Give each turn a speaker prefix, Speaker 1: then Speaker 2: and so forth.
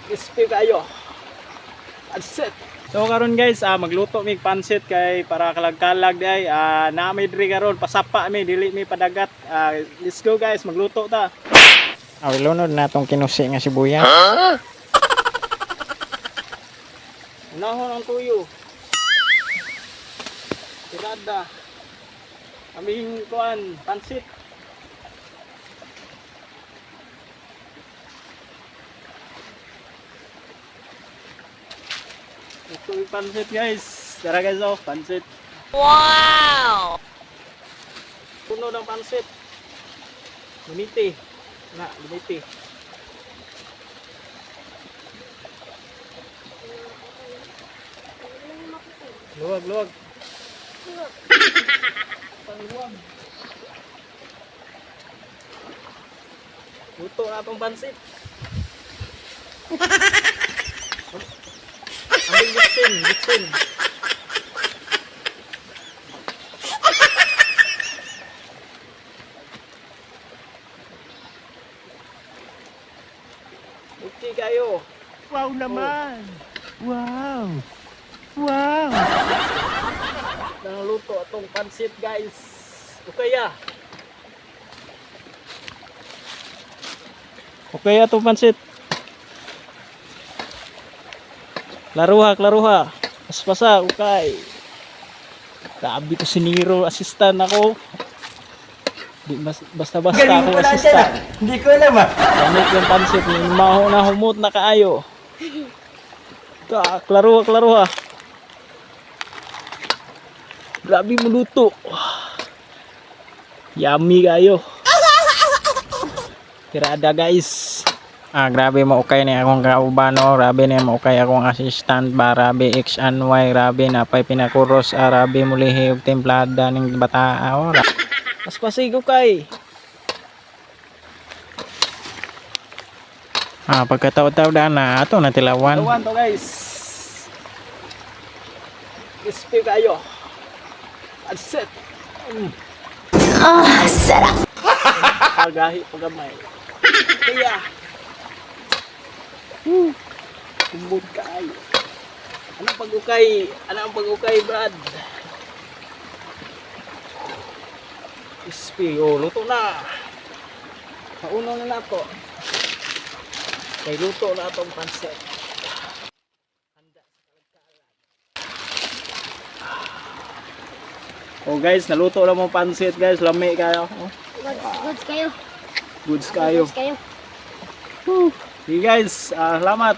Speaker 1: Crispy kayo. Pansit. So karon guys, magluto mig pansit kay para kalag-kalag di ay naa mi diri karon, pasapa mi, dili mi padagat. Let's go guys, magluto ta.
Speaker 2: Aw, ilunod na tong kinusi nga sibuyas.
Speaker 1: Unahon ang tuyo. Tirada. Aming kuan, pansit. Ito yung pansit guys. Tara guys oh, pansit.
Speaker 3: Wow!
Speaker 1: Puno ng pansit. Limiti. Na, limiti. Luwag, luwag. Pangluwag. Luto na itong pansit. Aming bitsin, bitsin. Okay kayo.
Speaker 4: Wow naman! Wow! Wow!
Speaker 1: Nang luto atong pansit guys. Okay ya. Okay atong pansit. Laruha, klaruha. Paspasa, okay. Grabe to si Nero, assistant ako. Di mas, basta-basta ako assistant.
Speaker 4: Hindi ko alam ah!
Speaker 1: Gamit yung pansit, maho na humot na kaayo. Ta, klaruha, klaruha. Grabe mo luto. Yummy kayo. Tirada guys.
Speaker 2: Grabe mo okay ni akong kaubano, grabe ni mo okay akong assistant ba, grabe X and Y, grabe na pay pinakuros, grabe mulihi og templada ning bataa oh.
Speaker 1: Mas pasigo kay.
Speaker 2: Pagkataw-taw na ato na tilawan.
Speaker 1: Lawan to guys. Crispy kayo. Pansit.
Speaker 3: Ah, sarap!
Speaker 1: Pagahi pagamay. Kaya. Woo. Kumbod kaayo. Anong pag-ukay? Ano ang pag-ukay, Brad? Crispy. Oh, luto na. Kauno na nato. Kay luto na atong pansit. Handa sa kalagkalan. Oh guys, naluto na mo pansit guys. Lami kayo. Oh,
Speaker 3: Goods, goods kayo.
Speaker 1: goods kayo.
Speaker 3: Goods kayo.
Speaker 1: Hey guys, salamat.